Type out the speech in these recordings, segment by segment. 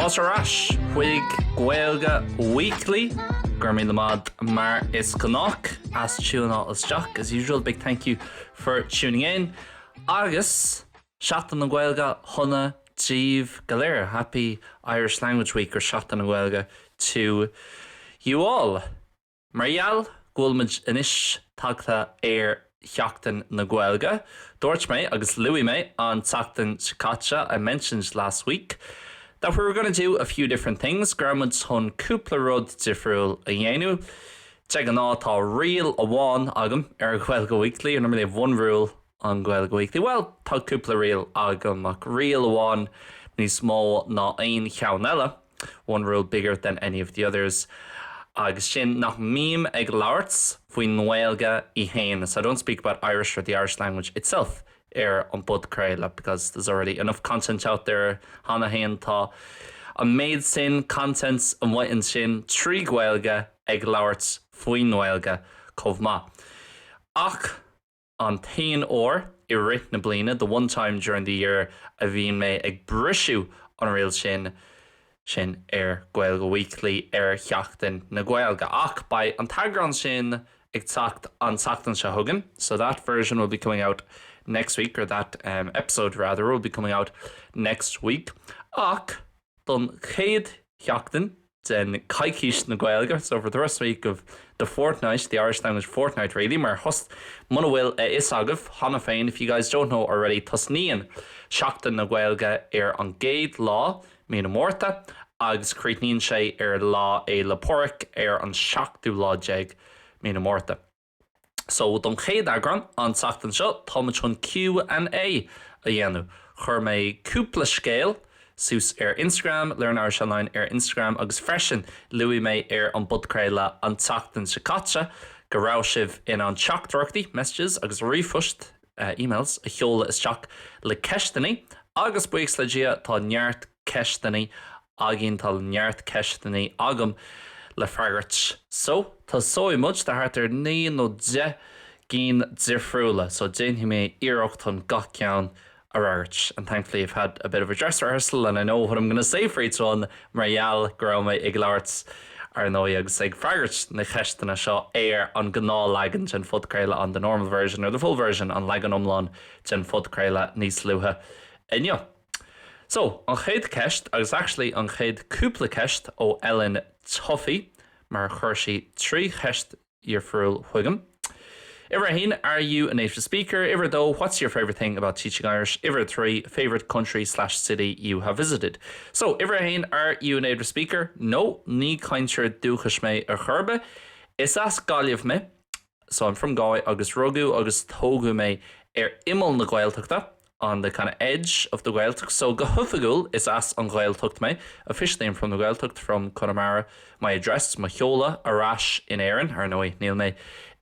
Fáilte ar ais chuig Gaeilge Weekly. Go raibh míle maith mar is gnách as tiúnáil isteach. As usual, big thank you for tuning in. Agus Seachtain na Gaeilge shona daoibh go léir. Happy Irish Language Week or Seachtain na Gaeilge to you all. Mar gheall go bhfuil muid anois tagtha ar Sheachtain na Gaeilge, dúirt mé agus luaigh mé an tseachtain seo caite, I mentioned last week, that we were gonna do a few different things, go raibh muid chun cúpla rud difriúil a dhéanamh. De ghnáth tá riail amháin agam ar Ghaeilge Weekly, I normally have one rule on Gaeilge Weekly? Bhuel, tá cúpla riail agam, ach riail amháin níos mó ná aon cheann eile, one rule bigger than any of the others, agus sin nach mbím ag labhairt faoin nGaeilge í fhéin, so I don't speak about Irish or the Irish language itself ar an bpodchraoladh because there's already enough content out there cheana fhéin, tá an méid sin content amuigh ansin trí Ghaeilge ag labhairt faoin nGaeilge chomh maith. Ach. An t-aon uair i rith na bliana, the one time during the year, a bhíonn mé ag briseadh an riail sin, sin ar Gaeilge Weekly ar Sheachtain na Gaeilge. Ach beidh an t-eagrán sin ag teacht an tseachtain seo chugainn, so that version will be coming out next week, or that episode rather will be coming out next week. Ach don chéad sheachtain den coicís na Gaeilge, so for the first week of the fortnight, the Irish language fortnight really, mar thos muna bhfuil a fhios agaibh cheana féin, if you guys don't know already, tosnaíonn Seachtain na Gaeilge ar an gcéad lá mí na Márta agus críochnaíonn sé ar Lá Fhéile Pádraig ar an seachtú lá déag mí na Márta. So, don chéad eagrán an tseachtain seo, táimid chun Q and A a dhéanamh. Chuir mé cúpla scéal suas ar Instagram, Learn Irish Online ar Instagram, agus freisin luaigh mé ar an bpodchraoladh an tseachtain seo caite go raibh sibh in ann teachtaireachtaí, messages, agus ríomhphoist, emails, a sheoladh isteach le ceisteanna agus buíochas le Dia tá neart ceisteanna againn, tá neart ceisteanna agam le freagairt. So, tosóidh muid, tá thart ar 9 nó 10 gcinn difriúla, so déanfaidh mé iarracht chun gach ceann a fhreagairt. And thankfully I've had a bit of a dress rehearsal and I know what I'm gonna say for each one mar gheall go raibh mé ag labhairt ar ndóigh agus ag freagairt na ceisteanna seo ar an gnáthleagan den phodchraoladh, on the normal version or the full version, an leagan iomlán den phodchraoladh níos luaithe inniu. So, an chéad cheist, agus actually an chéad cúpla ceist ó Ellen Tuffy, mar chuir sí 3 cheist dhifriúil chugam. Uimhir a haon, Are you a native speaker? Uimhir a dó, What's your favourite thing about teaching Irish? Uimhir a trí, Favourite country slash city you have visited? So, uimhir a haon, Are you a native speaker? No, ní cainteoir dúchais mé ar chor ar bith. Is as Gaillimh mé. So I'm from Galway agus rugadh agus tógadh mé ar imeall na Gaeltachta, on the kind of edge of the Gaeltacht. So go hoifigiúil is as an Ghaeltacht mé, officially I'm from the Gaeltacht, from Conamara. My address, mo sheoladh ar ais in Éirinn, ar ndóigh níl mé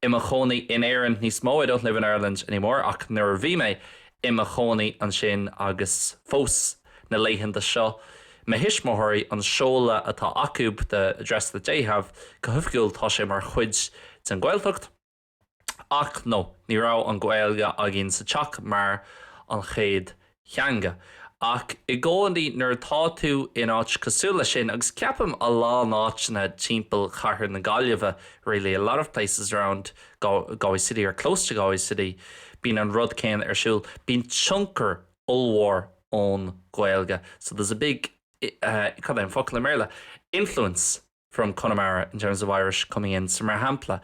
i mo chónaí in Éirinn níos mó, I don't live in Ireland anymore, ach nuair a bhí mé i mo chónaí ansin agus fós na laethanta seo, mo thuismitheoirí, an seoladh atá acu, the address that they have, go hoifigiúil tá sé mar chuid den Ghaeltacht. Ach no, ní raibh an Ghaeilge againn sa teach mar an chéad theanga. Ach i gcónaí nuair atá tú in áit cosúil leis sin, agus ceapaim a lán áiteanna timpeall chathair na Gaillimhe really, a lot of places around Galway City or close to Galway City, bíonn an rud céanna ar siúl, bíonn tionchar ollmhór ón Ghaeilge. So there's a big, cad é an focal i mBéarla? influence from Conamara in terms of Irish coming in. So mar shampla,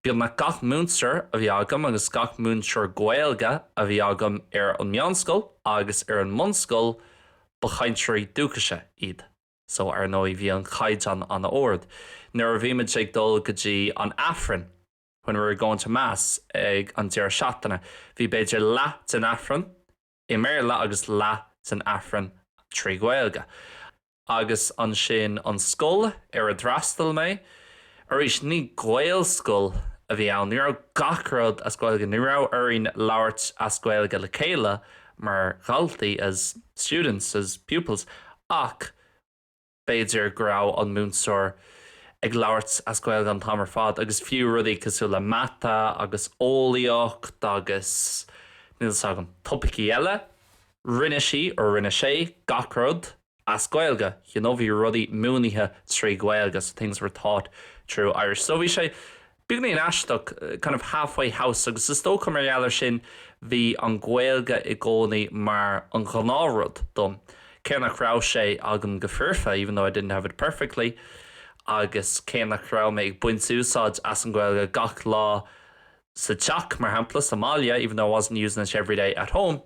beagnach gach múinteoir a bhí agam agus gach múinteoir Gaeilge a bhí agam ar an meánscoil agus ar an mbunscoil, ba chainteoirí dúchais iad. So ar ndóigh bhí an caighdeán an-ard. Nuair a bhí muid ag dul go dtí an Aifreann, when we were going to Mass ag an deireadh seachtaine, bhí b'fhéidir leath den Aifreann i mBéarla agus leath den Aifreann trí Ghaeilge. Agus ansin an scoil ar a d'fhreastail mé, arís ní Gaelscoil a bhí ann, ní raibh gach rud as Gaeilge, ní raibh orainn labhairt as Gaeilge le chéile mar dhaltaí, as students, as pupils, ach b'fhéidir go raibh an múinteoir ag labhairt as Gaeilge an t-am ar fad agus fiú rudaí cosúil le mata agus eolaíocht agus níl 's agam, topaicí eile, rinne sí or rinne sé gach rud. as Gaeilge, you know bhí rudaí múinte trí Ghaeilge, so things were taught through Irish. So bhí sé beagáinín aisteach, kind of halfway house agus is dócha mar gheall air sin bhí an Ghaeilge i gcónaí mar an ghnáthrud dom. Cé nach raibh sé agam go foirfe, even though I didn't have it perfectly, agus cé nach raibh mé ag baint úsáid as an Ghaeilge gach lá sa teach mar shampla sa mbaile, even though I wasn't using it every day at home.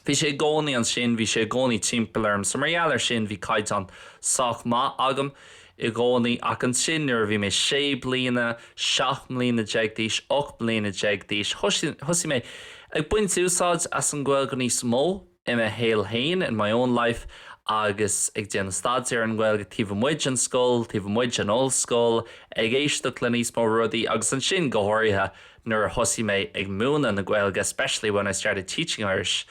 Bhí sé i gcónaí ansin, bhí sé i gcónaí timpeall orm, so mar gheall air sin bhí caighdeán sách maith agam i gcónaí ach ansin nuair a bhí mé sé bliana, 17 mbliana d'aois, 18 mbliana d'aois, thosaigh mé ag baint úsáid as an Ghaeilge níos mó i mo shaol féin, in my own life, agus ag déanamh staidéar ar an Ghaeilge taobh amuigh den scoil, taobh amuigh den ollscoil, ag éisteacht le níos mó rudaí agus ansin go háirithe nuair a thosaigh mé ag múineadh na Gaeilge, especially when I started teaching Irish,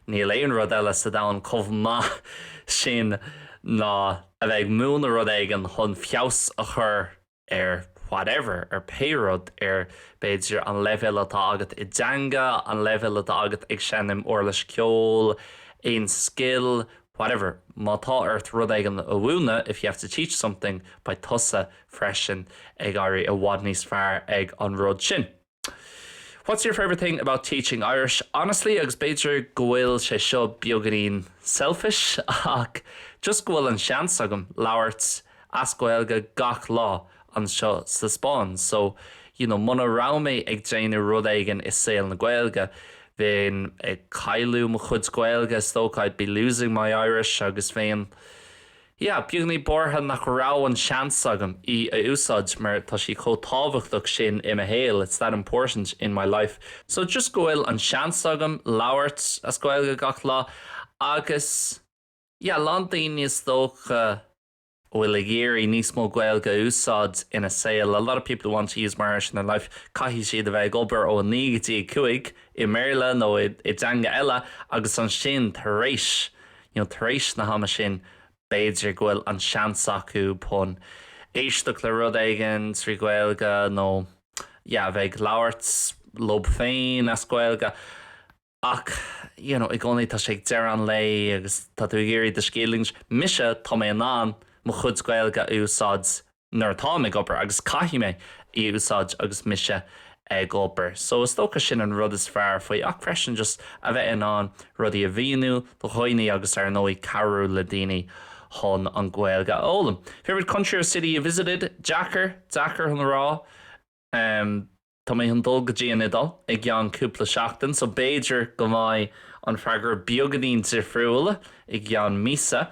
níl aon rud eile sa domhan chomh maith sin ná a bheith ag múineadh rud éigin chun feabhas a chur ar whatever, ar pé rud, ar b'fhéidir an leibhéal atá agat i dteanga, an leibhéal atá agat ag seinm uirlis ceoil, aon scil, whatever. Má tá ort rud éigin a mhúineadh, if you have to teach something, beidh tusa freisin ag éirí i bhfad níos fearr ag an rud sin. What's your favourite thing about teaching Irish? Honestly, agus b'fhéidir go bhfuil sé seo beagáinín selfish ach just go bhfuil an seans agam labhairt as Gaeilge gach lá anseo sa Spáinn. So, you know, muna raibh mé ag déanamh rud éigin i saol na Gaeilge, bheinn ag cailleadh mo chuid Gaeilge, is dócha I'd be losing my Irish agus bheinn Yeah, beagáinín buartha nach raibh an seans agam í a úsáid mar tá sí chomh tábhachtach sin i mo shaol, it's that important in my life. So just go bhfuil an seans agam labhairt as Gaeilge gach lá agus yeah, lán daoine is dócha a bhfuil ag iarraidh níos mó Gaeilge a úsáid ina saol, a lot of people who want to use more Irish in their life, caithfidh siad a bheith ag obair ó 9 go dtí 5 i mBéarla nó i dteanga eile agus ansin tar éis you know tar éis na hama sin b'fhéidir go bhfuil an seans acu chun éisteacht le rud éigin trí Ghaeilge nó yeah bheith ag labhairt leo féin as Gaeilge ach you know i gcónaí tá sé ag deireadh an lae agus tá tú ag iarraidh do scíth a ligint. Mise tá mé in ann mo chuid Gaeilge a úsáid nuair atáim ag obair agus caithfidh mé í a úsáid agus mise ag obair. So is dócha sin an rud is fearr faoi ach freisin just a bheith in ann rudaí a mhíniú do dhaoine agus ar ndóigh cabhrú le daoine chun an Ghaeilge a fhoghlaim. Favorite country or city you visited? Deacair, deacair chun a rá. Um, Tá mé chun dul go dtí an Iodáil i gceann cúpla seachtain so b'fhéidir go mbeidh an freagra beagáinín difriúil i gceann míosa.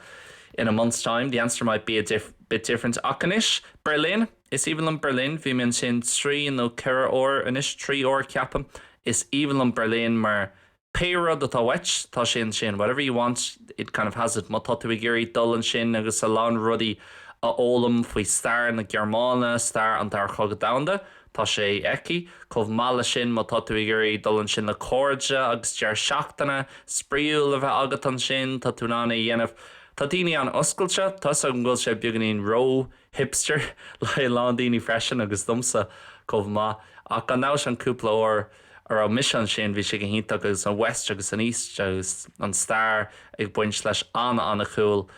In a month's time the answer might be a bit different. Ach anois, Berlin! Is aoibhinn liom Berlin. Bhí mé ansin trí nó ceithre uair anois, trí uair ceapaim. Is aoibhinn liom Berlin mar Pé rud atá uait, tá sé ansin. Whatever you want, it kind of has it. Má tá tú ag iarraidh dul ansin agus a lán rudaí a fhoghlaim faoi stair na Gearmáine, stair an Dara Cogadh Domhanda, tá sé aici. Chomh maith leis sin, má tá tú ag iarraidh dul ansin le cairde agus deireadh seachtaine spraíúil a bheith agat ansin, tá tú in ann é a dhéanamh. Tá daoine an-oscailte. Tá 'fhios agam go bhfuil sé beagáinín ró hipster le a lán daoine freisin agus domsa chomh maith. Ach gan dabht an cúpla uair a raibh mise ansin bhí sé go hiontach agus an West agus an East agus an stair ag baint leis an-an-cool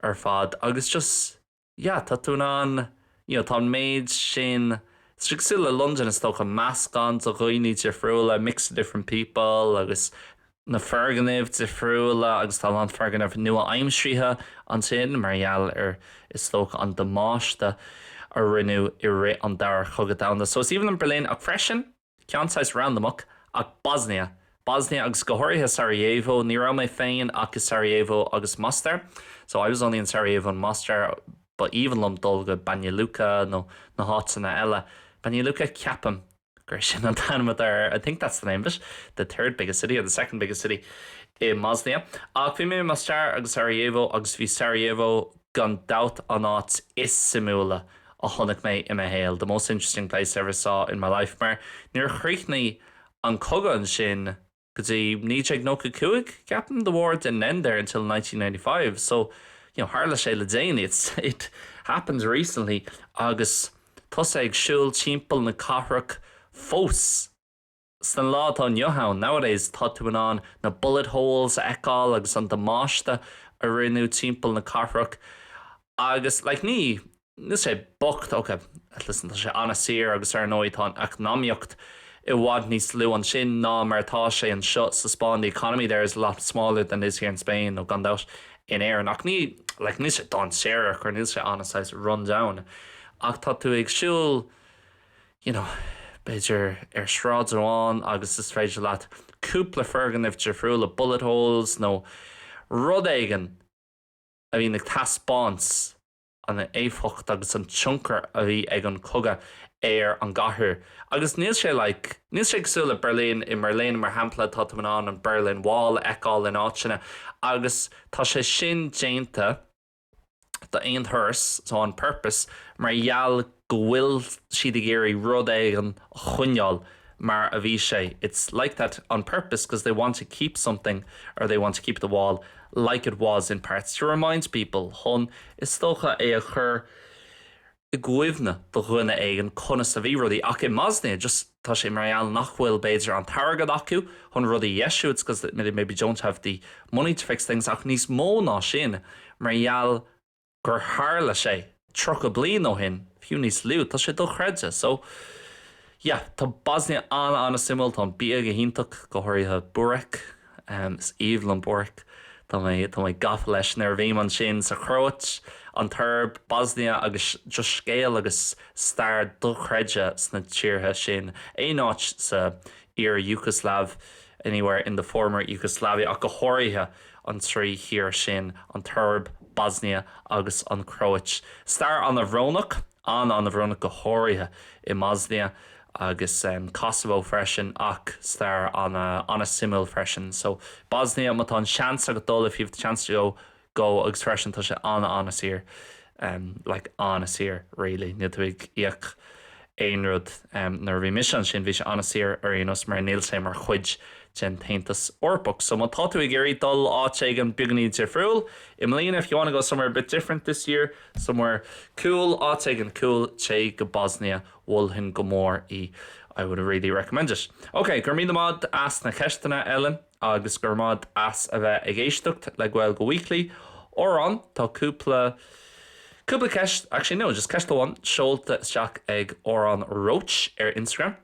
ar fad agus just yeah tá tú in ann you know tá an méid sin It's cosúil le Londain is dócha meascán de dhaoine difriúla, mix of different people agus na foirgnimh difriúla agus tá a lán foirgneamh nua-aimseartha ansin mar gheall ar is dócha an damáiste a rinneadh i rith an Dara Cogadh Domhanda. So is aoibhinn liom Berlin ach freisin ceann saghas randamach ach Bosnia. Bosnia agus go háirithe Sarajevo, ní raibh mé féin ach i Sarajevo agus Mostar. So I was only in Sarajevo and Mostar ba aoibhinn liom dul go Banja Luka nó na háiteanna eile. Banja Luka ceapaim gur sin an t-ainm atá air, I think that's the name of it, the third biggest city or the second biggest city i mBosnia. Ach bhí mé i Mostar agus Sarajevo agus bhí Sarajevo gan dabht an áit is suimiúla a chonaic mé i mo shaol, the most interesting place I ever saw in my life, mar níor chríochnaigh an cogadh ansin go dtí 1995, ceapaim, the war didn't end there until 1995, so you know tharla sé le déanaí, it's, it happened recently agus tusa ag siúl timpeall na cathrach fós. Sa lá atá inniu ann, nowadays, tá tú in ann na bullet holes a fheiceáil agus an damáiste a rinneadh timpeall na cathrach agus like ní níl sé bocht ok listen tá sé an-saor agus ar ndóigh tá an eacnamaíocht i bhfad níos lú ansin ná mar atá sé anseo sa Spáinn the economy there is a lot smaller than it is here in Spain nó gan dabht in Éirinn ach ní like níl sé dainséarach or níl sé an-saghas run down ach tá tú ag siúl you know b'fhéidir ar sráid amháin agus is féidir leat cúpla foirgnimh difriúla bullet holes nó rud éigin a bhíonn ag taispeáint an éifeacht agus an tionchar a bhí ag an cogadh ar an gcathair. Agus níl sé like, níl sé cosúil le Berlin, i mBerlin mar shampla tá tú in ann an Berlin Wall a fheiceáil in áiteanna agus tá sé sin déanta d'aon turas, so on purpose, mar gheall go bhfuil siad ag iarraidh rud éigin a choinneáil mar a bhí sé. It's like that on purpose because they want to keep something or they want to keep the wall like it was in parts to remind people chun is dócha é a chur i gcuimhne do dhuine éigin conas a bhí rudaí ach i mBosnia just tá sé mar gheall nach bhfuil b'fhéidir an t-airgead acu chun rudaí a dheisiú it's because they maybe don't have the money to fix things ach níos mó ná sin mar gheall gur tharla sé 30 bliain ó shin, fiú níos lú, tá sé dochreidte. So, yeah, tá Bosnia an-an-suimiúil, tá an bia go hiontach, go háirithe burek, is aoibhinn liom burek, tá mé, tá mé gafa leis. Nuair a bhím ansin sa Chróit, an tSoirb, Bosnia agus just scéal agus stair dochreidte sna tíortha sin, aon áit sa iar-Iúgoslaiv, anywhere in the former Yugoslavia ach go háirithe an trí thír sin, an tSoirb, Bosnia agus an Chróit. Stair an-bhrónach, an-an-bhrónach go háirithe i mBosnia agus Kosovo freisin ach stair an-an-suimiúil freisin. So Bosnia, má tá an seans agat dul, if you've the chance to go, go agus freisin tá sé an-an-saor like an-saor really níl tú ag íoc aon rud. Nuair a bhí mise ansin bhí sé an-saor ar aon nós mar níl sé mar chuid den tAontas Eorpach. So má tá tú ag iarraidh dul áit éigin beagáinín difriúil i mbliana if you want to go somewhere a bit different this year, somewhere cool, áit éigin cool, téigh go Bosnia, mholfainn go mór í. I would really recommend it. Ok, go raibh míle maith as na ceisteanna, Ellen. Agus go raibh maith as a bheith ag éisteacht le Gaeilge Weekly. Odhrán, tá cúpla cúpla ceist, actually no, just ceist amháin, seolta isteach ag Odhrán Roach ar Instagram.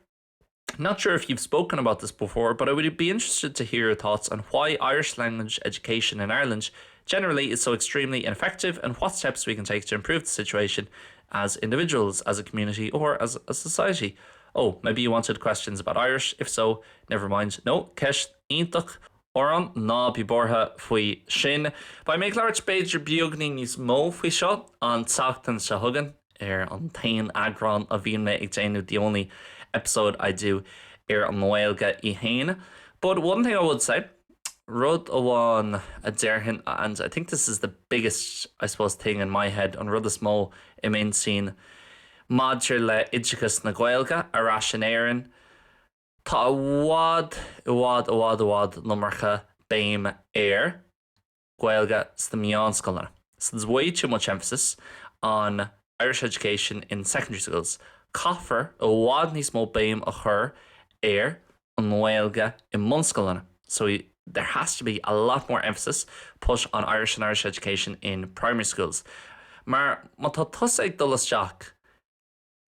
Not sure if you've spoken about this before, but I would be interested to hear your thoughts on why Irish language education in Ireland generally is so extremely ineffective and what steps we can take to improve the situation as individuals, as a community or as a society. Oh, maybe you wanted questions about Irish, if so, never mind. No, ceist iontach Odhrán, ná bí buartha faoi sin. Beidh mé ag labhairt b'fhéidir beagainín níos mó faoi seo an tseachtain seo chugainn ar an t-aon eagrán a bhíonn mé ag déanamh the only episode I do ar an nGaeilge í fhéin. But one thing I would say, rud amháin a déarfainn and I think this is the biggest I suppose thing in my head, an rud is mó i m'intinn maidir le oideachas na Gaeilge ar ais in Éirinn, Tá i bhfad, i bhfad, i bhfad, i bhfad an iomarca béim ar Ghaeilge sna meánscoileanna. So there's way too much emphasis on Irish education in secondary schools. Caithfear i bhfad níos mó béim a chur ar an nGaeilge i mbunscoileanna. So there has to be a lot more emphasis put on Irish and Irish education in primary schools. Mar má tá tusa ag dul isteach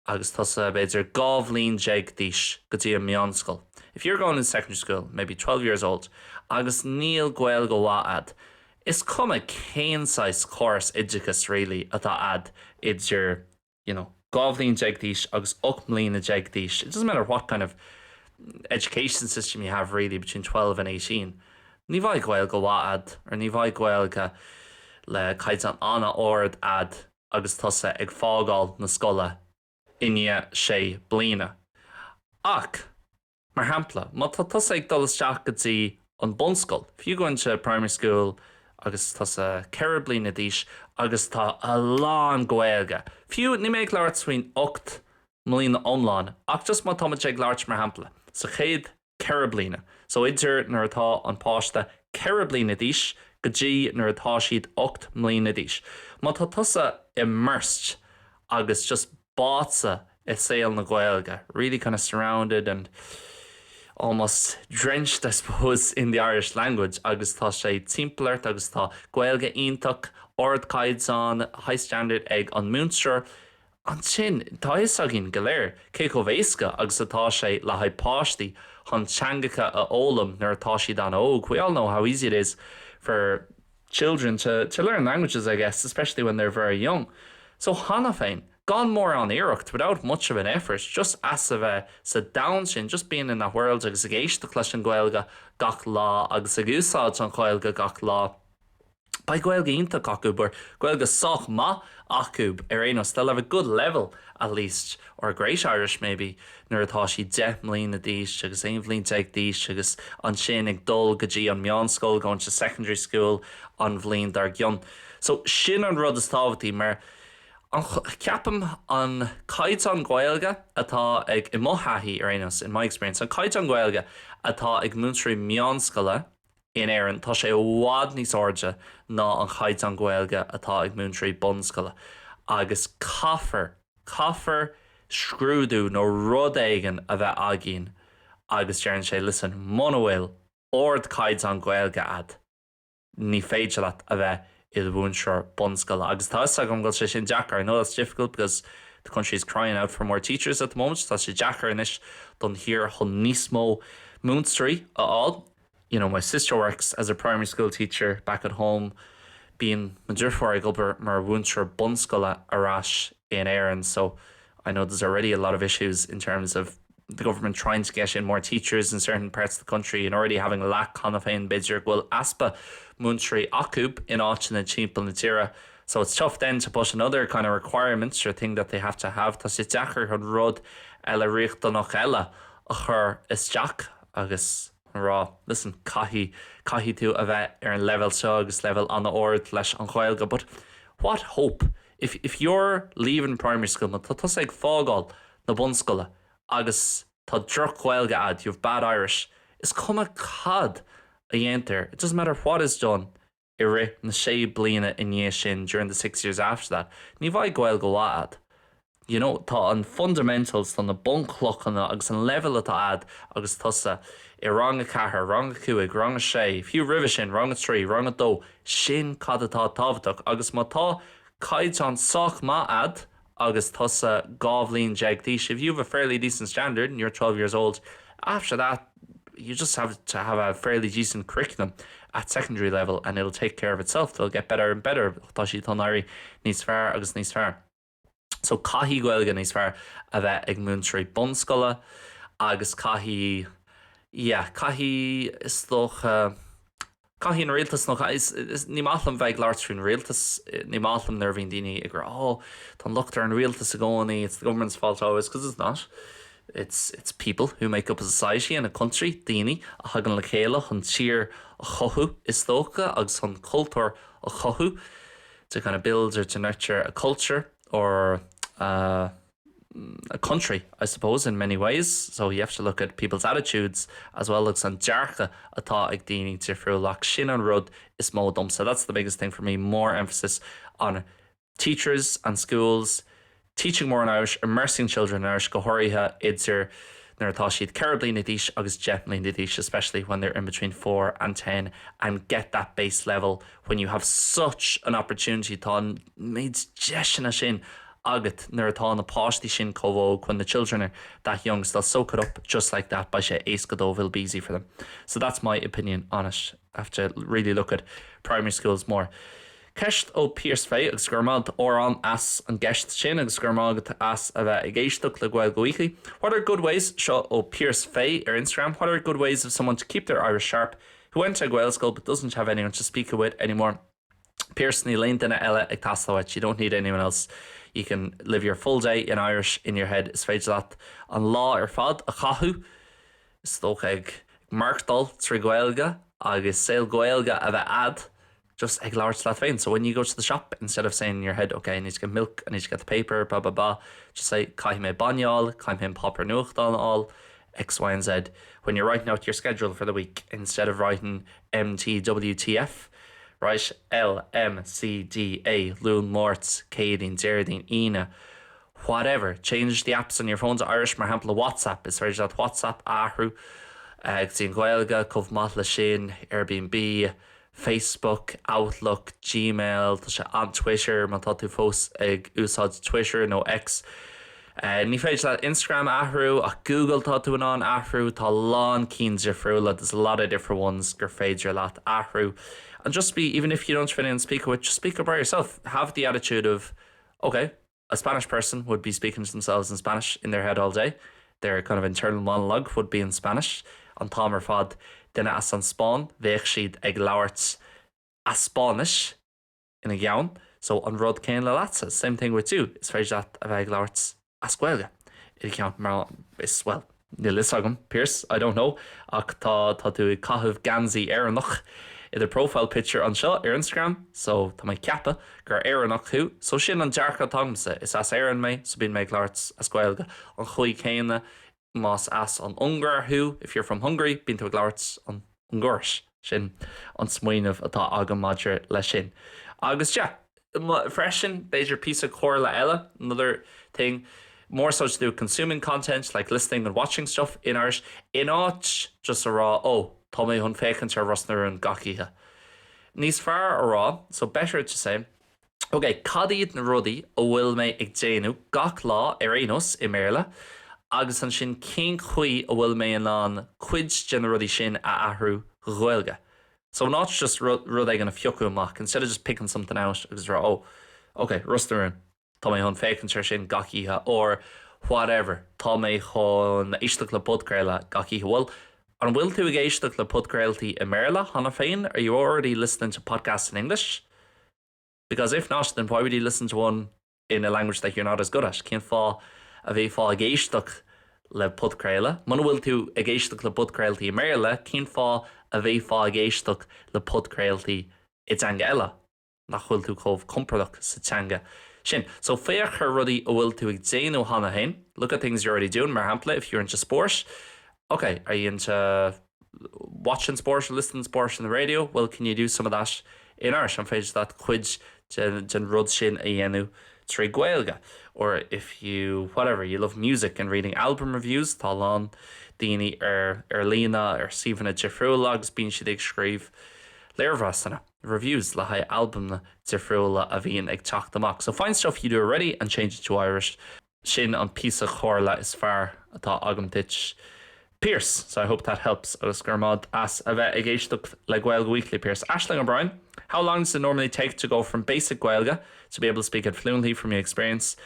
agus tusa b'fhéidir 12 bhliain d'aois go dtí an meánscoil, if you're going in secondary school, maybe 12 years old, agus níl Gaeilge mhaith a'd, is cuma cén saghas córas oideachais really atá a'd idir, you know, 12 bhliain d'aois agus 18 mbliana d'aois, it doesn't matter what kind of education system you have really between 12 and 18, ní bheidh Gaeilge mhaith a'd or ní bheidh Gaeilge le caighdeán an-ard a'd agus tusa ag fágáil na scoile i ndiaidh sé bliana. Ach, mar shampla, má tá tusa ag dul isteach go dtí an bunscoil, if you go into primary school agus tusa ceithre bliana d'aois agus tá a lán Gaeilge, fiú níl mé ag labhairt faoin 8 mbliana iomlán, ach just má táimid ag labhairt mar shampla, sa chéad 4 bliana. So idir nuair atá an páiste 4 bliana d'aois go dtí nuair atá siad 8 mbliana d'aois. Má tá tusa immersed agus just báite i saol na Gaeilge, really kind of surrounded and almost drenched, I suppose, in the Irish language agus tá sé timpeall ort agus tá Gaeilge iontach, ardchaighdeán, high standard ag an múinteoir. Ansin, tá a fhios againn go léir cé chomh éasca agus atá sé le haghaidh páistí chun teangacha a fhoghlaim nuair atá siad an-óg, we all know how easy it is for children to to learn languages, I guess, especially when they're very young. So cheana féin, gan mórán iarracht, without much of an effort, just as a bheith sa domhan sin, just being in that world agus ag éisteacht leis an Ghaeilge gach lá agus ag úsáid an Ghaeilge gach lá, Beidh Gaeilge iontach acu, or Gaeilge sách maith acu ar aon nós, they'll have a good level at least, or great Irish maybe, nuair atá siad 10 mbliana d'aois agus 11 bhliain d'aois agus ansin ag dul go dtí an meánscoil, going to secondary school an bhliain dár gcionn. So sin an rud is tábhachtaí mar an, ceapaim an caighdeán Gaeilge atá ag, i mo thaithí ar aon nós, in my experience, an caighdeán Gaeilge atá ag múinteoirí meánscoile, In Éirinn, tá sé i bhfad níos airde ná an chaighdeán Gaeilge atá ag múinteoirí bunscoile agus caithfear, caithfear scrúdú nó rud éigin a bheith againn agus deireann sé listen, muna bhfuil ardchaighdeán Gaeilge a'd, ní féidir leat a bheith i do mhúinteoir bunscoile. Agus tá 'fhios agam go bhfuil sé sin deacair, I know that's difficult because the country is crying out for more teachers at the moment, tá sé deacair anois don thír chun níos mó múinteoirí a fháil. You know, my sister works as a primary school teacher back at home, bíonn mo dheirfiúr ag obair mar mhúinteoir bunscoile ar ais in Éirinn so I know there's already a lot of issues in terms of the government trying to get in more teachers in certain parts of the country and already having a lack cheana féin b'fhéidir go bhfuil easpa múinteoirí acu in áiteanna timpeall na tíre so it's tough then to put another kind of requirement or thing that they have to have tá sé deacair chun rud eile riachtanach eile a chur isteach agus a rá listen caithfidh caithfidh tú a bheith ar an leibhéal seo agus leibhéal an-ard leis an Ghaeilge but what hope if if you're leaving primary school má tá tusa ag fágáil na bunscoile agus tá droch-Ghaeilge a'd you have bad Irish is cuma cad a dhéantar it doesn't matter what is done i rith na sé bliana i ndiaidh sin during the six years after that ní bheidh Gaeilge mhaith a'd. You know, tá an fundamentals, tá na bunchlocha agus an leibhéal atá a'd agus tusa i rang a ceathair, rang a cúig, rang a sé, fiú roimhe sin, rang a trí, rang a dó, sin cad atá tábhachtach agus má tá caighdeán sách maith a'd agus tusa 12 bhliain d'aois, if you have a fairly decent standard and you're 12 years old, after that you just have to have a fairly decent curriculum at secondary level and it'll take care of itself, they'll get better and better, tá siad chun éirí níos fearr agus níos fearr. So caithfidh Gaeilge níos fearr a bheith ag múinteoirí bunscoile agus caithfidh, yeah, caithfidh is dócha, caithfidh an rialtas nó is, is, ní maith liom bheith ag labhairt faoin rialtas, ní maith liom nuair a bhíonn daoine ag rá oh, tá an locht ar an rialtas i gcónaí, it's the government's fault always, because it's not. It's, it's people who make up a society and a country, daoine a thagann le chéile chun tír a chothú is dócha agus chun cultúr a chothú. to kind of build or to nurture a culture or uh, a country, I suppose, in many ways. So you have to look at people's attitudes as well agus an dearcadh atá ag daoine difriúil ach sin an rud is mó domsa. That's the biggest thing for me, more emphasis on teachers and schools teaching more in Irish, immersing children in Irish go háirithe idir nuair atá siad 4 bliana d'aois agus 10 mbliana d'aois, especially when they're in between 4 and 10 and get that base level when you have such an opportunity tá an méid deiseanna sin agat nuair atá na páistí sin chomh óg when the children are that young so they'll soak it up just like that beidh sé éasca dóibh it'll be easy for them. So that's my opinion on it. Have to really look at primary schools more. Ceist ó Pierce Fay agus go raibh maith agat Órán as an gceist sin agus go raibh maith agat as a bheith ag éisteacht le Gaeilge Weekly. What are good ways seo ó Pierce Fay ar Instagram What are good ways of someone to keep their Irish sharp who went to a Gaelscoil but doesn't have anyone to speak it with anymore? Pierce níl aon duine eile ag teastáil uait you don't need anyone else you can live your full day in Irish in your head is féidir leat an lá ar fad a chaitheamh is dócha ag maireachtáil trí Ghaeilge agus saol Gaeilge a bheith a'd just ag labhairt leat féin. So when you go to the shop instead of saying in your head okay I need to get milk, I need to get the paper, blah blah blah, just say caithfidh mé bainne a fháil, caithfidh mé an páipéar nuachtáin a fháil, X, Y and Z. When you're writing out your schedule for the week instead of writing M T W T F, write L M C D A, Luan, Máirt, Céadaoin, Déardaoin, Aoine, whatever. Change the apps on your phone to Irish, mar shampla WhatsApp, is féidir leat WhatsApp a athrú. Go dtí an Ghaeilge, chomh maith leis sin, Airbnb, Facebook, Outlook, Gmail, tá sé an Twitter má tá tú fós ag úsáid Twitter nó X. Ní féidir leat Instagram a athrú ach Google tá tú in ann athrú, tá a lán cinn difriúla, there's a lot of different ones gur féidir leat athrú. And just be, even if you don't have anyone to speak with, just speak by yourself. Have the attitude of, okay, a Spanish person would be speaking to themselves in Spanish in their head all day. Their kind of internal monologue would be in Spanish. An t-am ar fad duine as an Spáinn, bheadh siad ag labhairt as Spáinnis ina gceann. So an rud céanna leatsa, same thing with you, is féidir leat a bheith ag labhairt as Gaeilge i do cheann mar is well, níl fhios agam, Pearse, I don't know, ach tá tá tú ag caitheamh geansaí Éireannach i do profile picture anseo ar Instagram so tá mé ag ceapadh gur Éireannach thú so sin an dearcadh atá agamsa, is as Éirinn mé so bíonn mé ag labhairt as Gaeilge an chaoi céanna más as an Ungáir thú, if you're from Hungary, bíonn tú ag labhairt an Ungáiris. Sin an smaoineamh atá agam maidir leis sin. Agus yeah, freisin, b'fhéidir píosa comhairle eile, another thing, more so to do with consuming content, like listening and watching stuff in Irish, in áit just a rá, oh, tá mé chun féachaint ar Ros na Rún gach oíche. Níos fearr a rá, so better to say, Ok, cad iad na rudaí a bhfuil mé ag déanamh gach lá ar aon nós i mBéarla agus ansin cén chaoi a bhfuil mé in ann cuid de na rudaí sin a athrú go Gaeilge? So in áit just rud éigin a phiocadh amach, instead of just picking something out agus rá oh, ok, Ros na Rún, tá mé chun féachaint air sin gach oíche or whatever, tá mé chun éisteacht le podchraoladh gach oíche. Bhuel, an bhfuil tú ag éisteacht le podchraoltaí i mBéarla cheana féin? Are you already listening to podcasts in English? Because if not, then why would you listen to one in a language that you're not as good at? Cén fáth a bheifeá ag éisteacht le podchraoladh? Muna bhfuil tú ag éisteacht le podchraoltaí i mBéarla, cén fáth a bheifeá ag éisteacht le podchraoltaí i dteanga eile nach bhfuil tú chomh compordach sa teanga sin? So féach ar rudaí a bhfuil tú ag déanamh cheana féin, look at things you're already doing, mar shampla, if you're into sport, okay, are you into watching sport or listening to sport on the radio, well can you do some of that in Irish? An féidir leat cuid den rud sin a dhéanamh trí Ghaeilge? Or if you, whatever, you love music and reading album reviews, tá a lán daoine ar ar líne ar suíomhanna difriúla agus bíonn siad ag scríobh léirmheasanna, reviews, le haghaidh albaim difriúla a bhíonn ag teacht amach. So find stuff you do already and change it to Irish. Sin an píosa comhairle is fearr atá agam duit Pearse, so I hope that helps agus go raibh maith as a bheith ag éisteacht le Gaeilge Weekly Pearse. Aisling O'Brien, How long does it normally take to go from basic Gaeilge to be able to speak it fluently from your experience?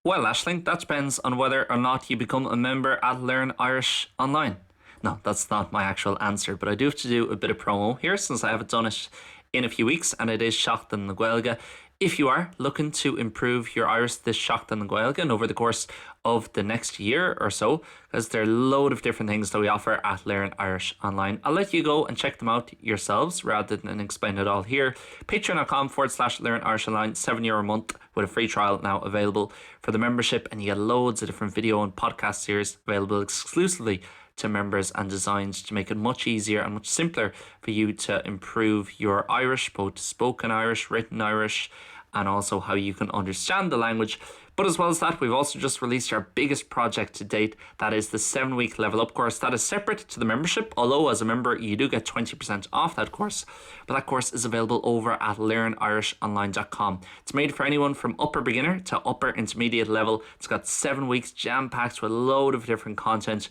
Well Aisling, that depends on whether or not you become a member at Learn Irish Online. No, that's not my actual answer, but I do have to do a bit of promo here since I haven't done it in a few weeks and it is Seachtain na Gaeilge. If you are looking to improve your Irish this Seachtain na Gaeilge and over the course of the next year or so, because there are a load of different things that we offer at Learn Irish Online. I'll let you go and check them out yourselves rather than explain it all here. Patreon.com forward slash Learn Irish Online, €7 a month with a free trial now available for the membership and you get loads of different video and podcast series available exclusively to members and designed to make it much easier and much simpler for you to improve your Irish, both spoken Irish, written Irish, and also how you can understand the language. But as well as that, we've also just released our biggest project to date. That is the 7-week level up course. That is separate to the membership, although as a member you do get 20% off that course. But that course is available over at learnirishonline.com. It's made for anyone from upper beginner to upper intermediate level. It's got 7 weeks jam-packed with a load of different content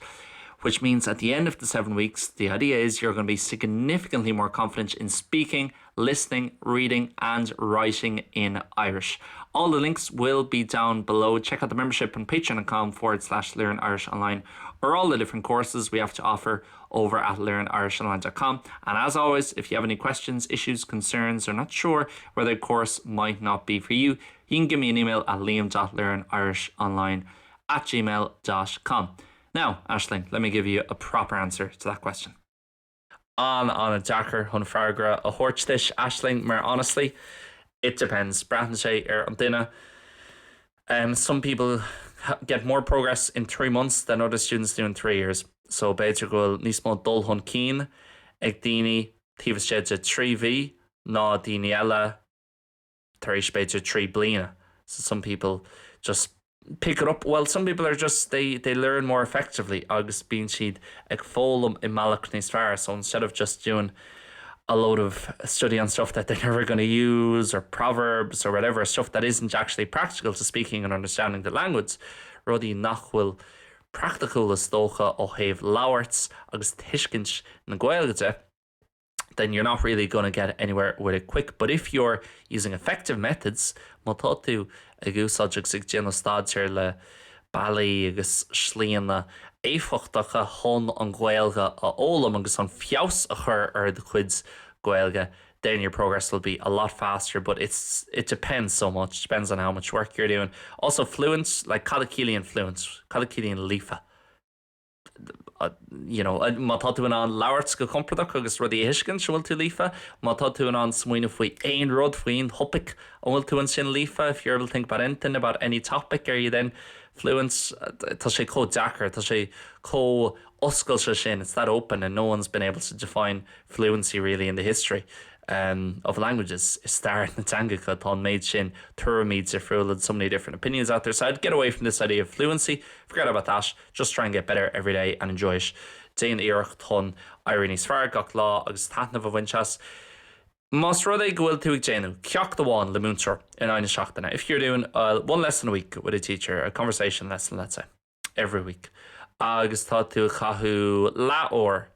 which means at the end of the 7 weeks, the idea is you're going to be significantly more confident in speaking, listening, reading and writing in Irish. All the links will be down below. Check out the membership on patreon.com forward slash learn Irish online or all the different courses we have to offer over at learnirishonline.com. And as always, if you have any questions, issues, concerns, or not sure whether the course might not be for you, you can give me an email at liam.learnirishonline at gmail.com. Now, Aisling, let me give you a proper answer to that question. An-an-deacair chun freagra a thabhairt duit, Aisling, mar honestly, it depends. Braitheann sé ar an duine. Some people get more progress in 3 months than other students do in 3 years. So b'fhéidir go bhfuil níos mó dul chun cinn ag daoine taobh istigh de 3 mhí ná daoine eile tar éis b'fhéidir 3 bliana. So some people just. pick it up? Well, some people are just, they, they learn more effectively agus bíonn siad ag foghlaim i mbealach níos fearr. So instead of just doing a load of study on stuff that they're never going to use or proverbs or whatever, stuff that isn't actually practical to speaking and understanding the language, rudaí nach bhfuil praiticiúil is dócha ó thaobh labhairt agus tuiscint na Gaeilge de, then you're not really gonna get anywhere with it quick. But if you're using effective methods, má tá tú ag úsáid agus ag déanamh staidéir le bealaí agus slíanna éifeachtacha chun an Ghaeilge a fhoghlaim agus an feabhas a chur ar do chuid Gaeilge, then your progress will be a lot faster but it's it depends so much, depends on how much work you're doing. Also fluent, like cad a chiallaíonn fluent? Cad a chiallaíonn líofa? you know, má tá tú in ann labhairt go compordach agus rudaí a thuiscint, an bhfuil tú líofa? Má tá tú in ann smaoineamh faoi aon rud, faoi aon thopaic, an bhfuil tú ansin líofa? If you're able to think about anything, about any topic, are you then fluent? Tá sé chomh deacair, tá sé chomh oscailte sin, it's that open and no one's been able to define fluency really in the history um, of languages i stair na dteangacha tá an méid sin tuairimí difriúla and so many different opinions out there. So I'd get away from this idea of fluency, forget about that, just try and get better every day and enjoy it. Déan iarracht chun éirí níos fearr gach lá agus taitneamh a bhaint as. Más rud é go bhfuil tú ag déanamh ceacht amháin le múinteoir in aghaidh na seachtaine, if you're doing uh, one lesson a week with a teacher, a conversation lesson let's say, every week, agus tá tú ag caitheamh leathuair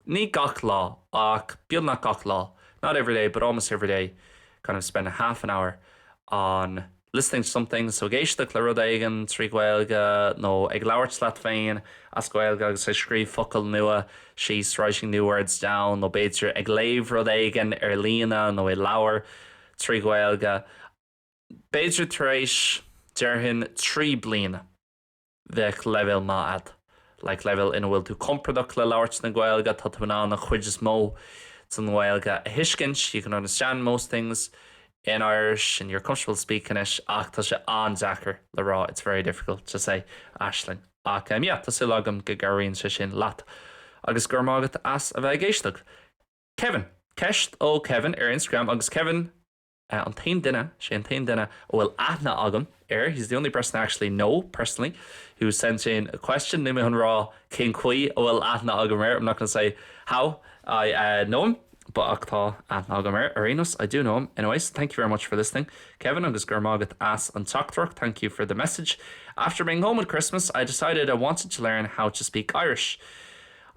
Ní gach lá ach beagnach gach lá, not every day but almost every day, kind of spend a half an hour on listening to something, so ag éisteacht le rud éigin trí Ghaeilge nó ag labhairt leat féin as Gaeilge agus ag scríobh focail nua síos, writing new words down, nó b'fhéidir ag léamh rud éigin ar líne nó i leabhar trí Ghaeilge. B'fhéidir tar éis, déarfainn, 3 bliana. bheadh leibhéal maith agat, like leibhéal ina bhfuil tú compordach le labhairt na Gaeilge, tá tú in ann an chuid is mó den Ghaeilge a thuiscint, you can understand most things in Irish and you're comfortable speaking it ach tá sé an-deacair le rá, it's very difficult to say, Aisling. Ach um, yeah, tá súil agam go gcabhraíonn sé sin leat. Agus go raibh maith agat as a bheith ag éisteacht. Kevin, ceist ó Kevin ar Instagram agus Kevin, an t-aon duine, sé an t-aon duine a bhfuil aithne agam air, he's the only person I actually know personally who sent in a question, níl mé chun rá cén chaoi a bhfuil aithne agam air, I'm not going to say how I uh, know him, but ach tá aithne agam air ar aon nós, I do know him. Anyways, thank you very much for listening, Kevin, agus go raibh maith agat as an teachtaireacht, thank you for the message. After being home at Christmas, I decided I wanted to learn how to speak Irish.